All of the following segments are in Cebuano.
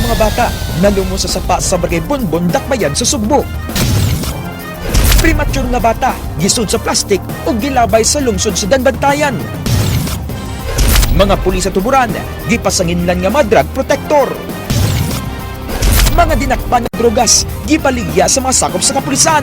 mga bata nalumos sa sapa sa Barangay Bonbon, Dakbayan sa Sugbo. Premature nga bata gisud sa plastik ug gilabay sa lungsod sa Daanbantayan. Mga pulis sa Tuburan gipasanginlan nga madrag protector. Mga dinakpan ng drogas gibaligya sa mga sakop sa kapulisan.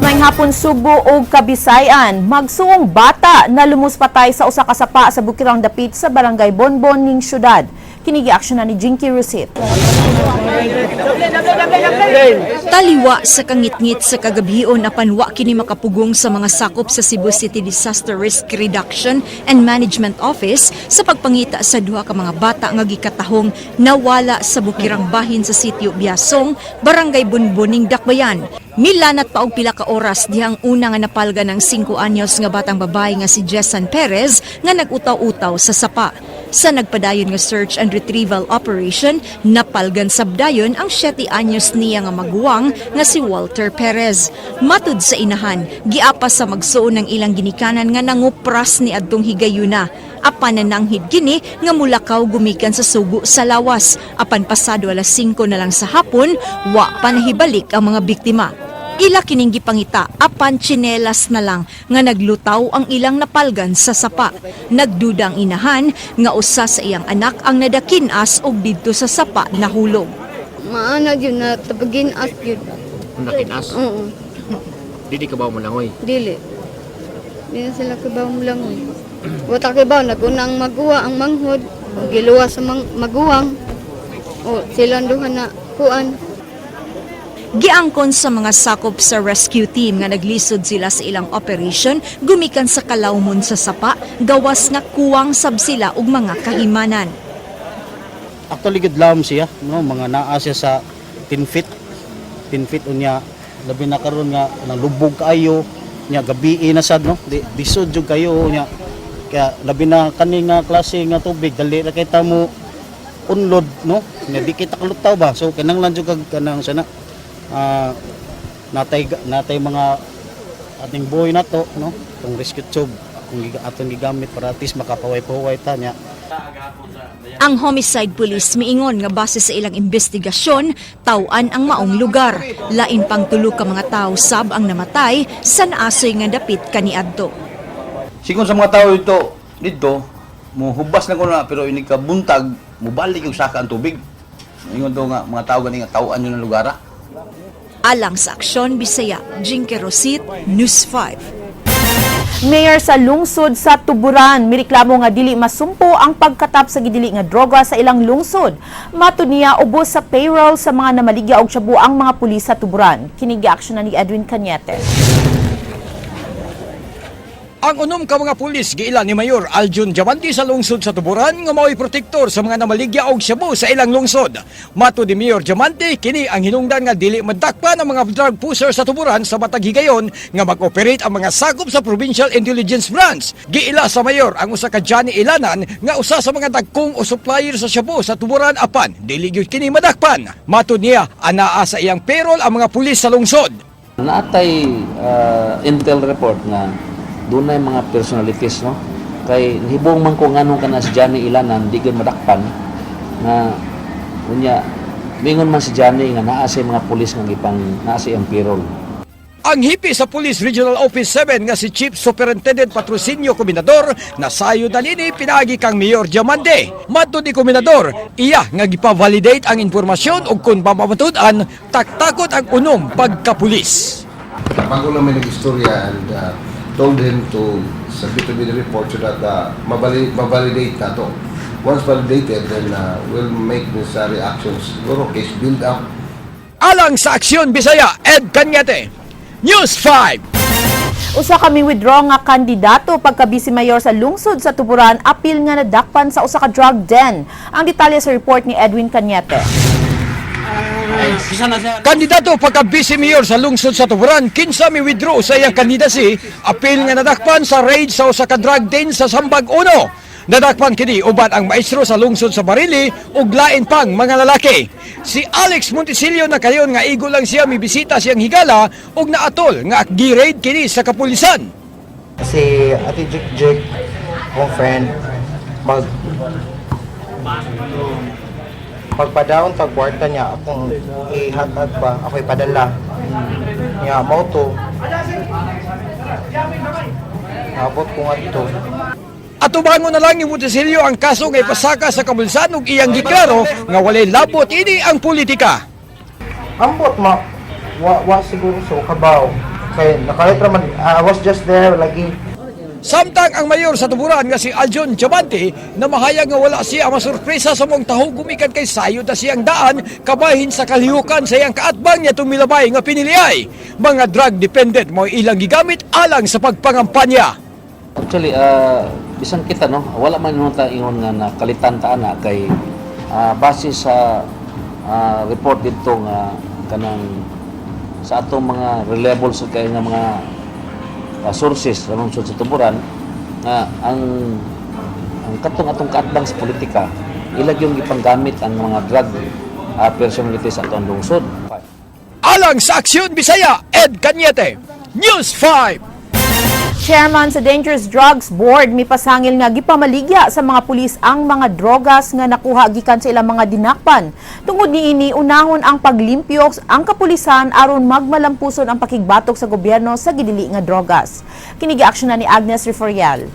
Maayong hapon, Sugbo ug Kabisayan. Magsuong bata na lumuspatay sa usa ka sapa sa Bukirang Dapit sa Barangay Bonbon ning syudad. Kini giaksyon na ni Jinky Rusit. Taliwa sa kangitngit sa kagabhion apan wa kini makapugong sa mga sakop sa Cebu City Disaster Risk Reduction and Management Office sa pagpangita sa duha ka mga bata nga gikatahong nawala sa bukirang bahin sa sitio Biasong, Barangay Bunbuning, Dakbayan. Milanat pa og pila ka oras dihang una nga napalga ng 5 anyos nga batang babae nga si Jessan Perez nga nag-utaw-utaw sa sapa. Sa nagpadayon nga search and retrieval operation, napalgan sabdayon ang 7 anyos niya nga maguwang nga si Walter Perez. Matud sa inahan, giapas sa magsuon ng ilang ginikanan nga nangupras ni adtong higayuna. Apan nananghid kini nga mulakaw gumikan sa sugo sa lawas. Apan pasado alas 5 na lang sa hapon, wa pa nahibalik ang mga biktima. Ila kining gipangita apan tsinelas na lang nga naglutaw ang ilang napalgan sa sapa. Nagduda ang inahan nga usa sa iyang anak ang nadakinas og didto sa sapa nahulog. Maana yun na tabagin as yun. Nakinas? Oo, Dili ka ba mo langoy? dili. Di na sila kibaw mo lang oy. Wata kibaw, naguna ang maguwa, ang manghod, o giluwa sa maguwang. O silang duha na kuan. Giangkon sa mga sakop sa rescue team nga naglisod sila sa ilang operation gumikan sa kalawmon sa sapa gawas nga kuwang sab sila og mga kahimanan. Actually good lam siya, no, mga naa siya sa 10 feet. 10 feet unya labi na karon nga nalubog kaayo nya gabi na sad, no, di disod jud kayo nya, kaya labi na kani nga klase nga tubig, dali ra kay ta mo unlod, no, nya di kita kalutaw ba, so kinahanglan jud kag kanang sana natay natay mga ating buoy na to, no, tong rescue tube kung atong gigamit para at least makapaway-paway ta nya. Ang homicide police miingon nga base sa ilang investigasyon, taw-an ang maong lugar. Lain pang tulo ka mga tawo sab ang namatay sa naasoy nga dapit kaniadto. Sigon sa mga tao dito, dito, muhubas na ko na, pero ini ka buntag, mubalik yung saka ang tubig. Ingon to nga, mga tao gani nga tauan yun ang lugar. Ah. Alang sa Aksyon Bisaya, Jinky Rosit, News 5. Mayor sa lungsod sa Tuburan mireklamo nga dili masumpo ang pagkatap sa gidili nga droga sa ilang lungsod. Matud niya, ubos sa payroll sa mga namaligya og shabu ang mga pulis sa Tuburan. Kini giaksyon na ni Edwin Cañete. Ang unom ka mga pulis giila ni Mayor Aljun Diamante sa lungsod sa Tuburan nga mao'y protektor sa mga namaligya og shabu sa ilang lungsod. Matud ni Mayor Diamante, kini ang hinungdan nga dili madakpan ang mga drug pusher sa Tuburan sa matag higayon nga mag-operate ang mga sakop sa Provincial Intelligence Branch. Giila sa Mayor ang usa ka Johnny Ilanan nga usa sa mga dagkong o supplier sa shabu sa Tuburan apan dili gyud kini madakpan. Matud niya, anaa sa iyang payroll ang mga pulis sa lungsod. Naatay intel report nga dunay mga personalities, no, kay nahibong man ko nganong kana si Johnny Ilanan di gyud madakpan nga unya mingon man si Johnny nga naa sa mga pulis nga gipang naa sa iyang payroll. Ang hipi sa Police Regional Office 7 nga si Chief Superintendent Patrocinio Comendador nasayo dalini pinaagi kang Mayor Diamante. Matud ni Comendador, iya nga gipa-validate ang impormasyon ug kung pamamatud-an taktakot ang unom pagkapulis. Bago lang may nag-istorya and told him to submit to me the report so that mabalidate na to. Once validated, then we'll make necessary actions. Siguro case build up. Alang sa Aksyon Bisaya, Ed Cañete, News 5. Usa ka withdraw nga kandidato pagka vice mayor sa lungsod sa Tuburan apil nga nadakpan sa usa ka drug den. Ang detalye sa report ni Edwin Cañete. Kandidato pagka vice mayor sa lungsod sa Tuburan, kinsa mi withdraw sa iyang candidacy, apil nga nadakpan sa raid sa usa ka drug den sa Sambag 1. Nadakpan kini uban ang maestro sa lungsod sa Barili ug lain pang mga lalaki. Si Alex Montesilio nakayon nga igo lang siya mibisita siyang higala ug naatol nga gi-raid kini sa kapulisan. Si Ate Jik Jik, akong friend, magpadaon tag kwarta niya, akong ihatag ba, ako ipadala. Niya, mao to. Abot ko nga to. Atubangon na lang ni Montesilio ang kaso nga ipasaka sa kabulsan ug iyang giklaro nga walay labot ini ang politika. Ambot ma, wa siguro so kabaw. Kay nakalit ra man, I was just there lagi. Samtang ang mayor sa Tuburan nga si Aljon Diamante na mahayag nga wala siya masurpresa sa mong taho gumikan kay sayod na siyang daan kabahin sa kalihukan sa iyang kaatbang niya tumilabay nga piniliay. Mga drug dependent mo ilang gigamit alang sa pagpangampanya. Actually, bisan kita no, wala man ingon ta ingon nga nakalitan ta ana kay base sa report didto nga kanang sa atong mga reliable sa kay nga mga sources sa lungsod sa Tuburan nga ang katong atong kaatbang sa politika ilag yung gipanggamit ang mga drug personalities sa atong lungsod. Alang sa Aksyon Bisaya, Ed Cañete, News 5. Chairman sa Dangerous Drugs Board mipasangil nga gipamaligya sa mga pulis ang mga drogas nga nakuha gikan sa ilang mga dinakpan. Tungod niini, unahon ang paglimpyo ang kapulisan aron magmalampuson ang pakigbatok sa gobyerno sa gidili nga drogas. Kini giaksyon na ni Agnes Riforial.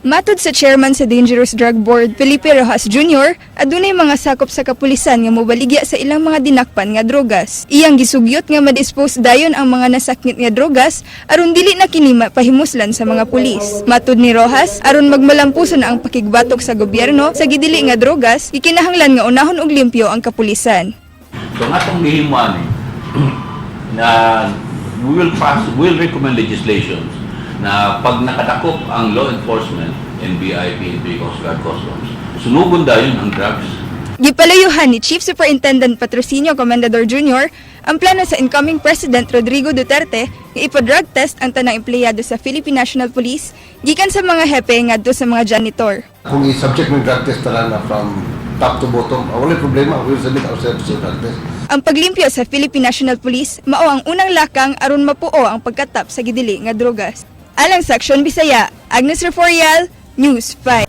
Matod sa chairman sa Dangerous Drug Board, Felipe Rojas Jr., adunay mga sakop sa kapulisan nga mobaligya sa ilang mga dinakpan nga drogas. Iyang gisugyot nga madispose dayon ang mga nasaknit nga drogas aron dili na kini mapahimuslan sa mga pulis. Matod ni Rojas, aron magmalampuson ang pakigbatok sa gobyerno sa gidili nga drogas, gikinahanglan nga unahon og limpyo ang kapulisan. So nga itong gihimo ani, na we will pass, we will recommend legislations na pag nakadakop ang law enforcement, NBI, PNP, Coast Guard, Customs, sunugon dayon ang drugs. Gipalayuhan ni Chief Superintendent Patrocinio Comendador Jr. ang plano sa incoming President Rodrigo Duterte nga ipa-drug test ang tanang empleyado sa Philippine National Police gikan sa mga hepe ngadto sa mga janitor. Kung i-subject ng drug test tanan na from top to bottom, wala problema. We will submit ourselves to drug test. Ang paglimpyo sa Philippine National Police mao ang unang lakang aron mapuo ang pagkatap sa gidili nga drogas. Alang sa Aksyon Bisaya, Agnes Reforial, News 5.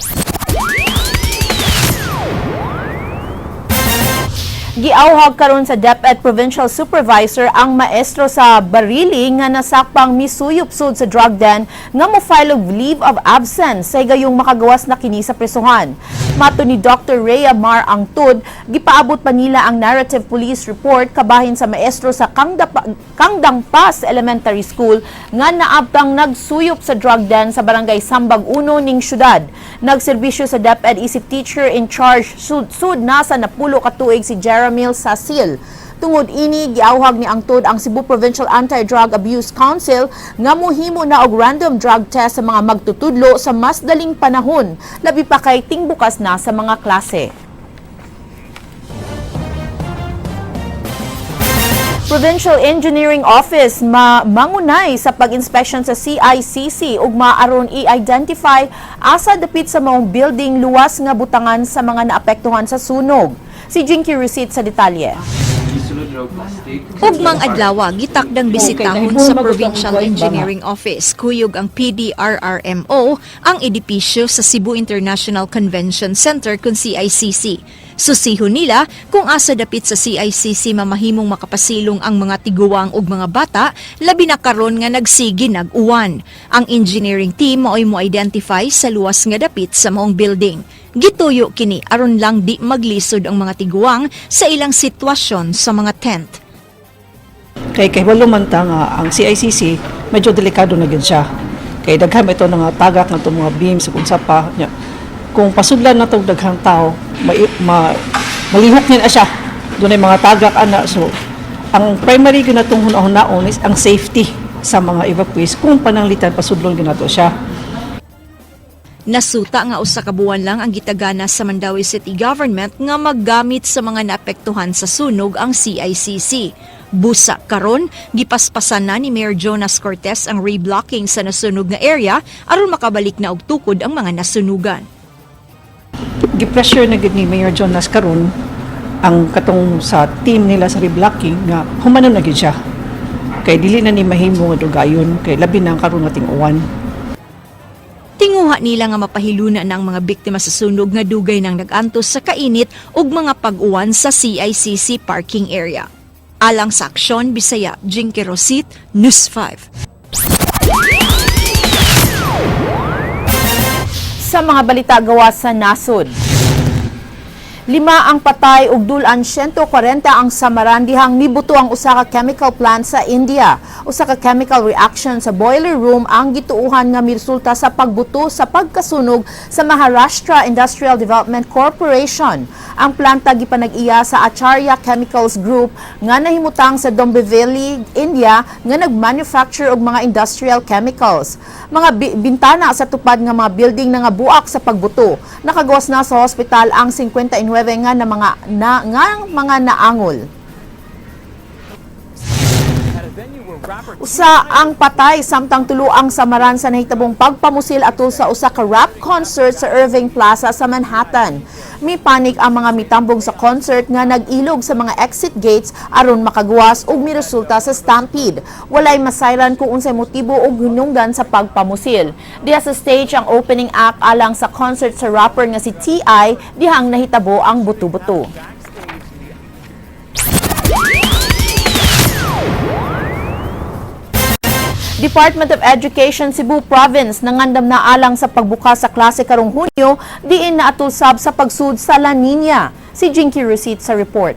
Giawhag karon sa DepEd Provincial Supervisor ang maestro sa Barili nga nasakpang misuyop sud sa drug den nga mo file og leave of absence sa gayong makagawas na kini sa presuhan. Mato ni Dr. Rhea Mar Angtud, gipaabot pa nila ang narrative police report kabahin sa maestro sa Kangdang Pass Elementary School nga naabtang nagsuyop sa drug den sa barangay Sambag 1 ning syudad. Nagserbisyo sa DepEd isip teacher in charge sud nasa 10 ka tuig si Jeremil Sasil. Tungod ini, giawhag ni Angtod ang Cebu Provincial Anti-Drug Abuse Council nga mohimo na og random drug test sa mga magtutudlo sa mas daling panahon, labi pa kay tingbukas na sa mga klase. Provincial Engineering Office mangunay sa pag-inspection sa CICC ug maaron i-identify asa dapit sa maong building luwas nga butangan sa mga naapektuhan sa sunog. Si Jinky Receipt sa detalye. Ugmang adlaw, gitakdang bisitahon sa Provincial Engineering Office, kuyog ang PDRRMO, ang edipisyo sa Cebu International Convention Center kun CICC. Susihon nila kung asa dapit sa CICC mamahimong makapasilong ang mga tiguang ug mga bata, labi na karon nga nagsigi nag-uwan. Ang engineering team maoy mo identify sa luwas nga dapit sa maong building. Gituyo kini aron lang di maglisod ang mga tiguang sa ilang sitwasyon sa mga tent. Kay kahibalo man ta nga ang CICC medyo delikado na gyud siya. Kay daghan ito nga tagak nga itong mga beams ug unsa pa nya. Kung pasudlan na tong daghang tao, malihok ni na siya. Dunay mga tagak ana, so ang primary gyud natong hunahunahon is ang safety sa mga evacuees kung pananglitan pasudlon gyud nato siya. Nasuta nga 1 ka buwan lang ang gitagana sa Mandaue City Government nga maggamit sa mga naapektuhan sa sunog ang CICC. Busa karon, gipaspasan na ni Mayor Jonas Cortez ang reblocking sa nasunog nga area aron makabalik na og tukod ang mga nasunugan. Gi-pressure na gid ni Mayor Jonas karon ang katong sa team nila sa reblocking nga humanon na gid siya. Kay dili na ni mahimo nga dugayon kay labi na ang karon nga ting-uwan. Tinguha nila nga mapahiluna na ang mga biktima sa sunog nga dugay nang nag-antos sa kainit ug mga pag-uwan sa CICC parking area. Alang sa Aksyon Bisaya, Jinky Rosit, News 5. Sa mga balita gawa sa nasod, lima ang patay ug dul-an 140 ang samaran dihang mibuto ang usa ka chemical plant sa India. Usa ka chemical reaction sa boiler room ang gituuhan nga miresulta sa pagbuto sa pagkasunog sa Maharashtra Industrial Development Corporation. Ang planta gipanag-iya sa Acharya Chemicals Group nga nahimutang sa Dombivli, India, nga nagmanufacture og mga industrial chemicals. Mga bintana sa tupad nga mga building nga buak sa pagbuto. Nakagawas na sa hospital ang 59 nga na mga na, nga mga naangol. Usa ang patay samtang tulo ang samaran sa nahitabong pagpamusil atol sa usa ka rap concert sa Irving Plaza sa Manhattan. Mipanik ang mga mitambong sa concert nga nag-ilog sa mga exit gates aron makagawas ug miresulta sa stampede. Walay masayran kung unsay motibo ug hinungdan sa pagpamusil. Diha sa stage ang opening act alang sa concert sa rapper nga si T.I. dihang nahitabo ang buto-buto. Department of Education Cebu Province nangandam na alang sa pagbukas sa klase karong Hunyo, diin na atulsab sa pagsud sa La Nina. Si Jinky Rusit sa report.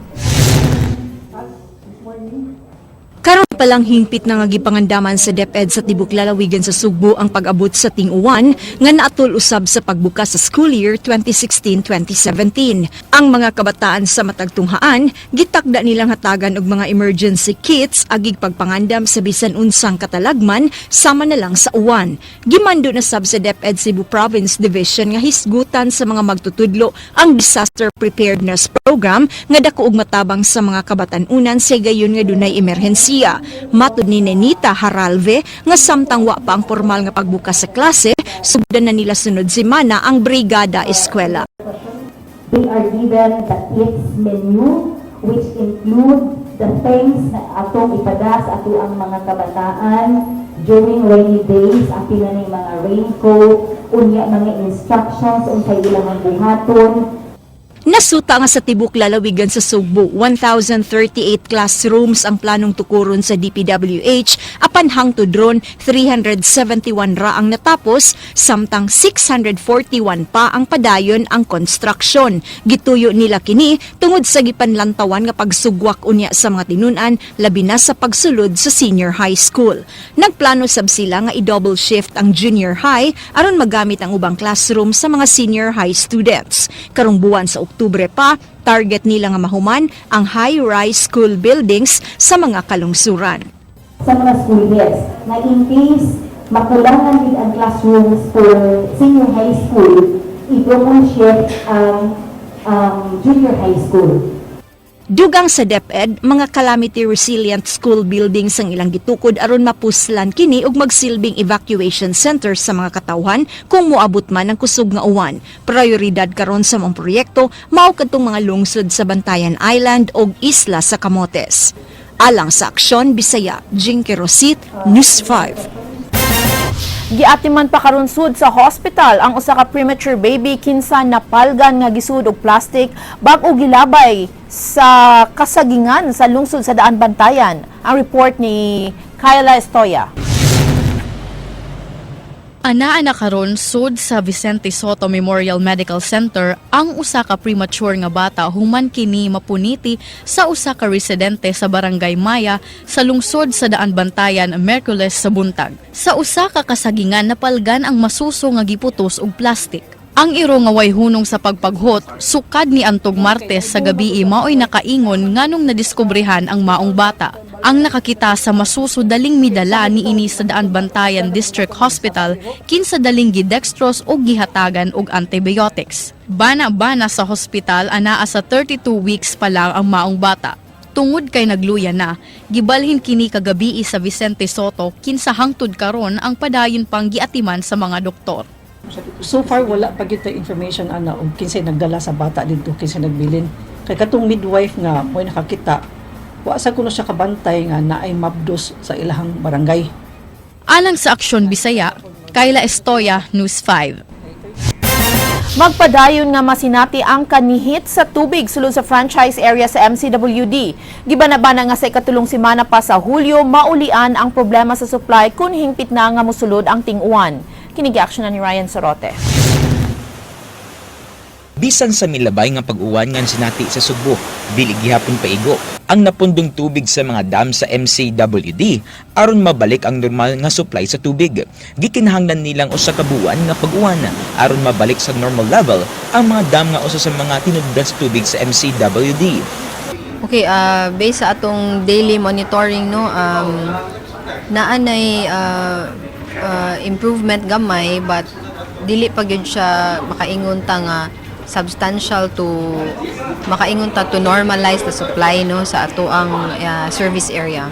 Karon pa lang hingpit na nga gipangandaman sa DepEd sa tibok lalawigan sa Sugbo ang pag-abot sa ting-uwan nga naatol usab sa pagbukas sa school year 2016-2017. Ang mga kabataan sa matag tunghaan gitakda nilang hatagan og mga emergency kits agig pagpangandam sa bisan unsang katalagman sama na lang sa uwan. Gimando na sab sa DepEd Cebu Province Division nga hisgutan sa mga magtutudlo ang disaster preparedness program nga dako og matabang sa mga kabatan-unan sa gayon nga dunay emerhensiya. Matud ni Nenita Haralve nga samtang wa pa ang formal nga pagbukas sa klase, sugdan na nila sunod semana ang Brigada Eskwela. They are given the kits menu, which include the things na atong ipada sa ato ang mga kabataan during rainy days, apil na ning mga raincoat, unya mga instructions unsay ilang buhaton. Nasuta nga sa tibok lalawigan sa Sugbo, 1,038 classrooms ang planong tukuron sa DPWH apan hangtod ron 371 ra ang natapos, samtang 641 pa ang padayon ang construction. Gituyo nila kini tungod sa gipanlantawan nga pagsugwak unya sa mga tinunan, labi na sa pagsulod sa senior high school. Nagplano sab sila nga i-double shift ang junior high aron magamit ang ubang classroom sa mga senior high students. Karong buwan sa Oktubre pa, target nila nga mahuman ang high-rise school buildings sa mga kalungsuran. Sa mga school heads na in case makulangan din ang classrooms for senior high school, i-double shift ang junior high school. Dugang sa DepEd, mga calamity resilient school buildings ang ilang gitukod aron mapuslan kini ug magsilbing evacuation center sa mga katawhan kung moabot man ang kusog nga uwan. Prioridad karon sa mga proyekto mao kadtong mga lungsod sa Bantayan Island ug isla sa Camotes. Alang sa Aksyon Bisaya, Jinky Rosit, News 5. Giatiman pa karon sud sa hospital ang usa ka premature baby kinsa napalgan nga gisud og plastic bag-o gilabay sa kasagingan sa lungsod sa Daan Bantayan. Ang report ni Kyla Estoya. Anaa na karon sud sa Vicente Soto Memorial Medical Center ang usa ka premature nga bata human kini mapuniti sa usa ka residente sa Barangay Maya sa lungsod sa Daan Bantayan, Merkules sa buntag. Sa usa ka kasagingan, napalgan ang masuso nga giputos og plastic. Ang iro nga way hunong sa pagpaghot, sukad ni antog Martes sa gabi maoy nakaingon nganong nadiskubrehan ang maong bata. Ang nakakita sa masuso daling midala niini sa Daan Bantayan District Hospital kinsa daling gidextrose o gihatagan og antibiotics. Bana-bana sa hospital, anaa sa 32 weeks pa lang ang maong bata. Tungod kay nagluya na, gibalhin kini kagabii sa Vicente Sotto kinsa hangtod karon ang padayon pang giatiman sa mga doktor. So far wala pa gyud tay information ana og kinsay nagdala sa bata didto, kinsay nagbilin. Kay katong midwife nga mo'y nakakita, wa sa kuno siya kabantay nga naay mabdos sa ilahang barangay. Alang sa Aksyon Bisaya, Kyla Estoya, News 5. Magpadayon nga masinati ang kanihit sa tubig sulod sa franchise area sa MCWD. Gibanabana nga sa 3 semana pa sa Hulyo, maulian ang problema sa supply kung hingpit na nga mosulod ang ting-uwan. Kini action na ni Ryan Sorote. Bisan sa milabay nga pag-uwan nga sinati sa Sugbo, dili gihapon paigo ang napundong tubig sa mga dam sa MCWD aron mabalik ang normal nga supply sa tubig. Gikinahanglan nilang usa ka buwan nga pag-uwan aron mabalik sa normal level ang mga dam nga usa sa mga tinubdan sa tubig sa MCWD. Okay, based sa atong daily monitoring, no, naa nay improvement gamay, but dili pa gyud siya makaingon ta nga substantial to makaingon ta to normalize the supply, no, sa atoang service area.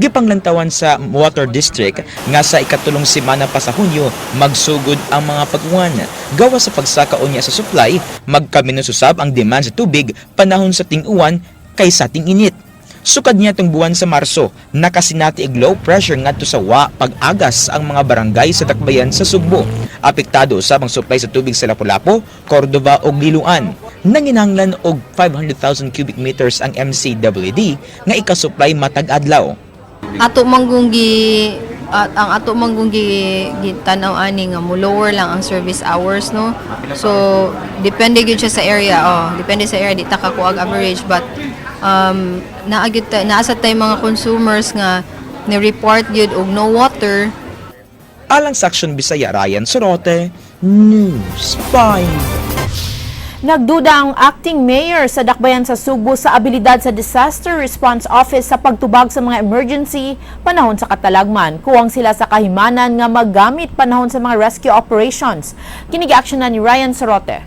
Gipanglantawan sa Water District nga sa 3 semana pa sa Hunyo magsugod ang mga pag-uwan. Gawa sa pagsaka unya sa supply, magkaminos usab ang demand sa tubig panahon sa ting-uwan kaysa ting-init. Sukad niya itong buwan sa Marso, nakasinati og low pressure ngadto sa wa pag-agas ang mga barangay sa dakbayan sa Sugbo. Apektado usab ang supply sa tubig sa Lapu-Lapu, Cordova ug Liloan. Nanginahanglan og 500,000 cubic meters ang MCWD nga ikasupply matag adlaw. Ato manggong gi at ang ato manggong gi gitan-aw ani nga mo lower lang ang service hours, no. So depende gyud siya sa area, oh, depende sa area, di ta kakuag average, but naa gyud naa sa tay mga consumers nga ni report gyud og no water. Alang sa Aksyon Bisaya, Ryan Sorote, News 5. Nagduda ang acting mayor sa Dakbayan sa Sugbo sa abilidad sa Disaster Response Office sa pagtubag sa mga emergency panahon sa katalagman. Kuwang sila sa kahimanan nga maggamit panahon sa mga rescue operations. Kini action na ni Ryan Sorote.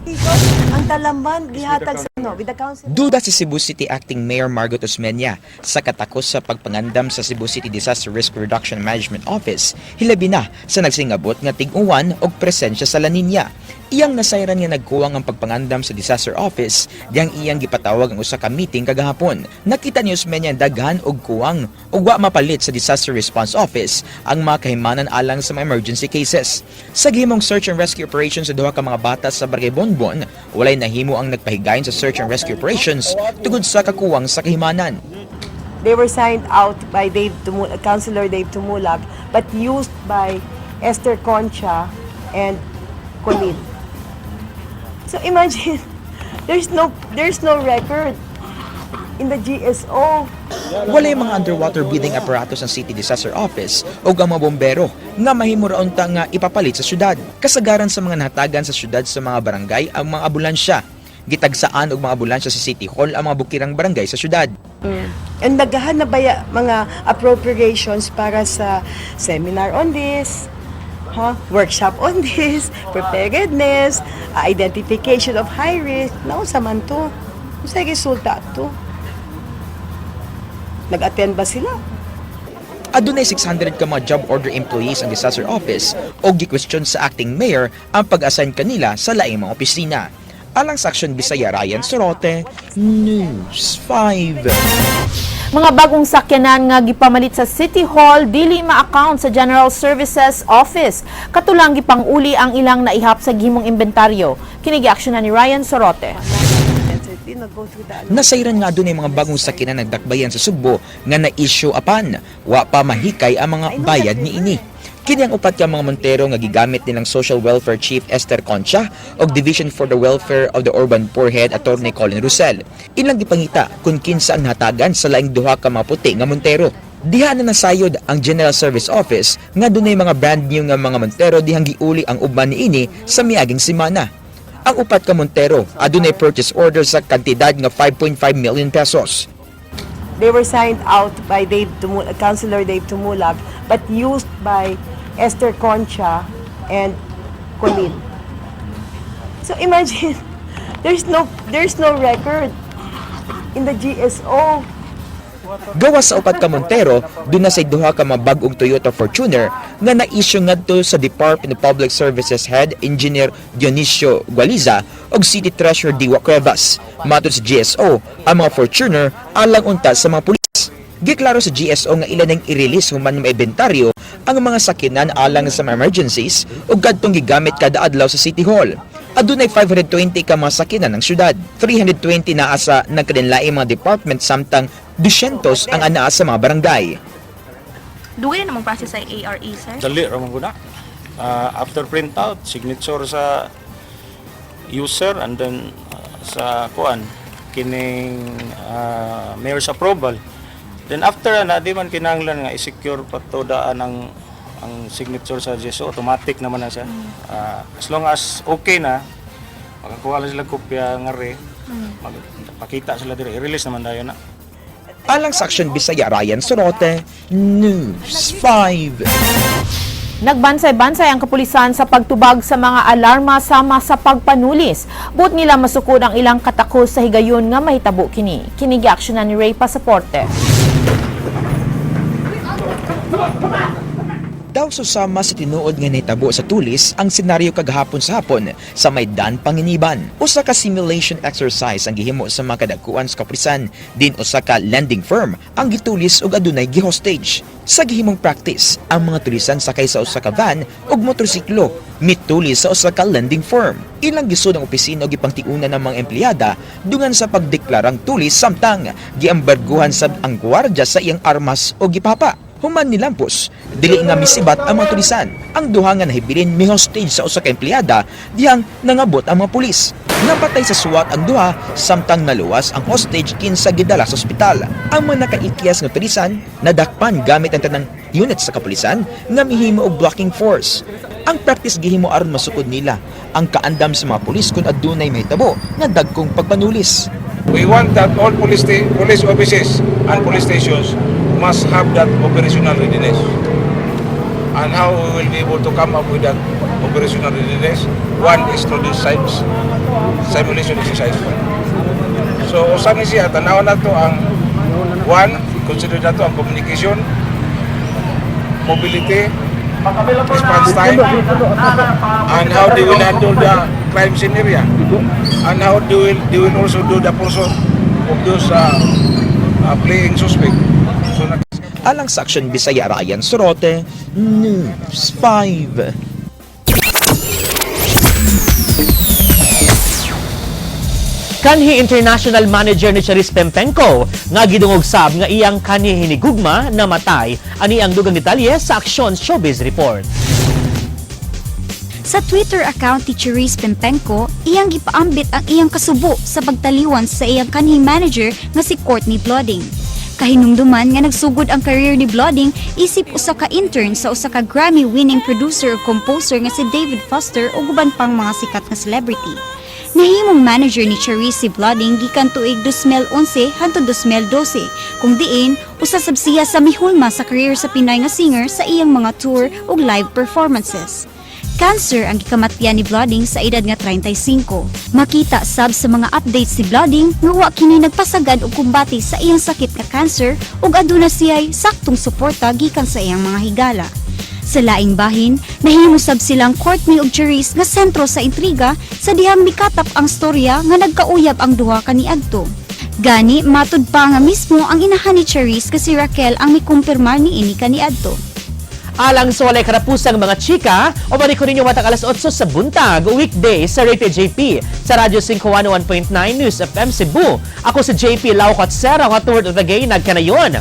Ang talamban gihatag sa no with the council. Duda si Cebu City Acting Mayor Margot Osmeña sa katakos sa pagpangandam sa Cebu City Disaster Risk Reduction Management Office, hilabi na sa nagsingabot nga tig-uwan og presensya sa La Niña. Iyang nasayran nga nagkuwang ang pagpangandam sa disaster office diyang iyang gipatawag ang usa ka meeting kagahapon. Nakita ni Osmeña daghan og kuwang ug wa mapalit sa Disaster Response Office ang mga kahimanan alang sa mga emergency cases. Sa gihimong search and rescue operations sa duha ka mga bata sa Barangay Bonbon, walay nahimo ang nagpahigayon sa search and rescue operations tungod sa kakuwang sa kahimanan. They were signed out by Councilor Dave Tumulak, but used by Esther Concha and Colin. So imagine, there's no record in the GSO. Walay mga underwater breathing apparatus ang City Disaster Office o ang mga bombero nga mahimo ra unta nga ipapalit sa syudad. Kasagaran sa mga nahatagan sa syudad sa mga barangay ang mga ambulansya. Gitagsaan og mga ambulansya sa City Hall ang mga bukirang barangay sa syudad. And naghahan na ba mga appropriations para sa seminar on this, huh? Workshop on this, preparedness, identification of high risk? Naunsa man to? Unsay resulta to? Nag-attend ba sila? Adunay 600 ka mga job order employees ang disaster office o gi-question sa acting mayor ang pag-assign kanila sa laing mga opisina. Alang sa Aksyon Bisaya, Ryan Sorote, News 5. Mga bagong sakyanan nga gipamalit sa City Hall dili ma-account sa General Services Office. Katulang gipanguli ang ilang naihap sa gihimong inventaryo. Kini action na ni Ryan Sorote. Nasayran nga adunay mga bagong sakyanan nagdakbayan sa Sugbo nga na-issue apan wa pa mahikay ang mga bayad niini. Kini ang upat ka mga Montero nga gigamit nilang Social Welfare Chief Esther Concha ug Division for the Welfare of the Urban Poor Head Attorney Colin Russell. Ilang gipangita kung kinsa ang hatagan sa laing duha ka mga puti nga Montero. Diha na nasayod ang General Service Office nga dunay mga brand new nga mga Montero dihang giuli ang uban niini sa miaging semana. Ang upat ka Montero adunay purchase order sa kantidad nga 5.5 million pesos. They were signed out by Councilor Dave Tumulak, but used by Esther Concha and Colin. So imagine, there's no record in the GSO. Gawas sa upat ka Montero, duna say duha ka mga bag-ong Toyota Fortuner nga na-issue ngadto sa Department of Public Services Head Engineer Dionisio Gualiza ug City Treasurer Diwa Cuevas. Matod sa GSO, ang mga Fortuner alang unta sa mga pulis. Giklaro sa GSO nga ila nang i-release human maibentaryo ang mga sakyanan alang sa mga emergencies ug kadtong gigamit kada adlaw sa City Hall. Adunay 520 ka mga sakyanan ng syudad. 320 naa sa nagkalinlaing mga department samtang 200 ang anaa sa mga barangay. Dugay na namang process sa ARA, sir? Dali ra man guna. After printout, signature sa user and then sa kuan kining mayor's approval. Then after na di man kinahanglan nga i-secure pa to daan ang signature sa GSO, automatic naman na siya. As long as okay na, makakuha lang sila kopya nga re, magpakita sila dire, i-release naman dayon na. Alang sa Action Bisaya, Ryan Sorote, News 5. Nagbansay-bansay ang kapulisan sa pagtubag sa mga alarma sama sa pagpanulis. Buot nila masukod ang ilang katakos sa higayon nga mahitabo kini. Kini giaksyonan ni Ray Pasaporte. Daw susama sa tinuod nga nahitabo sa tulis ang senaryo kagahapon sa hapon sa may Dan Panginiban. Usa ka simulation exercise ang gihimo sa mga kadagkuan sa kapulisan, din usa ka lending firm ang gitulis ug adunay gi-hostage. Sa gihimong practice, ang mga tulisan sakay sa usa ka van ug motorsiklo mitulis sa usa ka lending firm. Ilang gisud ang opisina ug gipangtiunan ng mga empleyada dungan sa pagdeklarang tulis samtang giambarguhan sab ang gwardiya sa iyang armas o gipapa. Human nilampos, dili nga misibat ang mga tulisan. Ang duha nga nahibilin mi-hostage sa usa ka empleyada dihang nangabot ang mga pulis. Napatay sa SWAT ang duha samtang naluwas ang hostage kinsa gidala sa ospital. Ang mga nakaikyas nga tulisan nadakpan gamit ang tanang units sa kapulisan nga mihimo og blocking force. Ang practice gihimo aron masukod nila ang kaandam sa mga pulis kung adunay mahitabo nga dagkong pagpanulis. We want that all police offices and police stations must have that operational readiness. And how we will be able to come up with that operational readiness? One is to do simulation exercise. So, usa ni siya, tanaw na to ang one, consider na to ang communication, mobility, response time, and how they will handle the crime scene area, and how they will also do the pursuit of those fleeing suspect. So, Alang sa Action Bisaya, Ryan Sorote, News 5. Kanhi international manager ni Charice Pempengco nga gidungog sab nga iyang kanhi hinigugma namatay, ani ang dugang detalye sa Action Showbiz Report. Sa Twitter account ni Charice Pempengco, iyang gipaambit ang iyang kasubo sa pagtaliwan sa iyang kanhi manager nga si Courtney Blooding. Kahinumduman nga nagsugod ang career ni Blooding isip usa ka intern sa usa ka Grammy-winning producer ug composer nga si David Foster ug uban pang mga sikat nga celebrity. Nahimong manager ni Charice si Blooding gikan tuig 2011 hangtod 2012, kung diin usa sab siya sa mihulma sa career sa Pinay nga singer sa iyang mga tour ug live performances. Cancer ang gikamatyan ni Blooding sa edad nga 35. Makita sab sa mga updates si Blooding nga wa kini nagpasagad og kumbati sa iyang sakit nga cancer ug aduna siya'y saktong suporta gikan sa iyang mga higala. Sa laing bahin, nahimo sab silang Courtney ug Charice nga sentro sa intriga sa dihang mikatap ang storya nga nagkauyab ang duha kaniadto. Gani, matud pa nga mismo ang inahan ni Charice nga si Raquel ang mikumpirmar niini kaniadto. Alang sa walay karapusang mga chika, o balik ko ninyo matag alas 8 sa buntag, weekday sa Rated JP sa Radyo 5 101.9 News FM Cebu. Ako si JP Lau Katsera, nga toward of the gay, nagkanayon.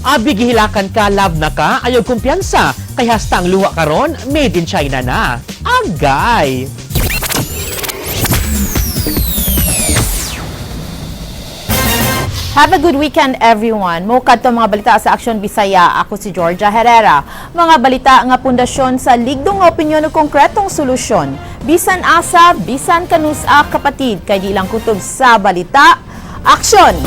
Abi gihilakan ka, love na ka, ayaw kumpiyansa, kay hasta ang luha karon, made in China na. Agay! Have a good weekend, everyone. Mukad to mga balita sa Aksyon Bisaya. Ako si Georgia Herrera. Mga balita nga pundasyon sa ligdong opinyon ug konkretong solusyon. Bisan asa, bisan kanusa kapatid, kay di lang kutob sa balita. Aksyon!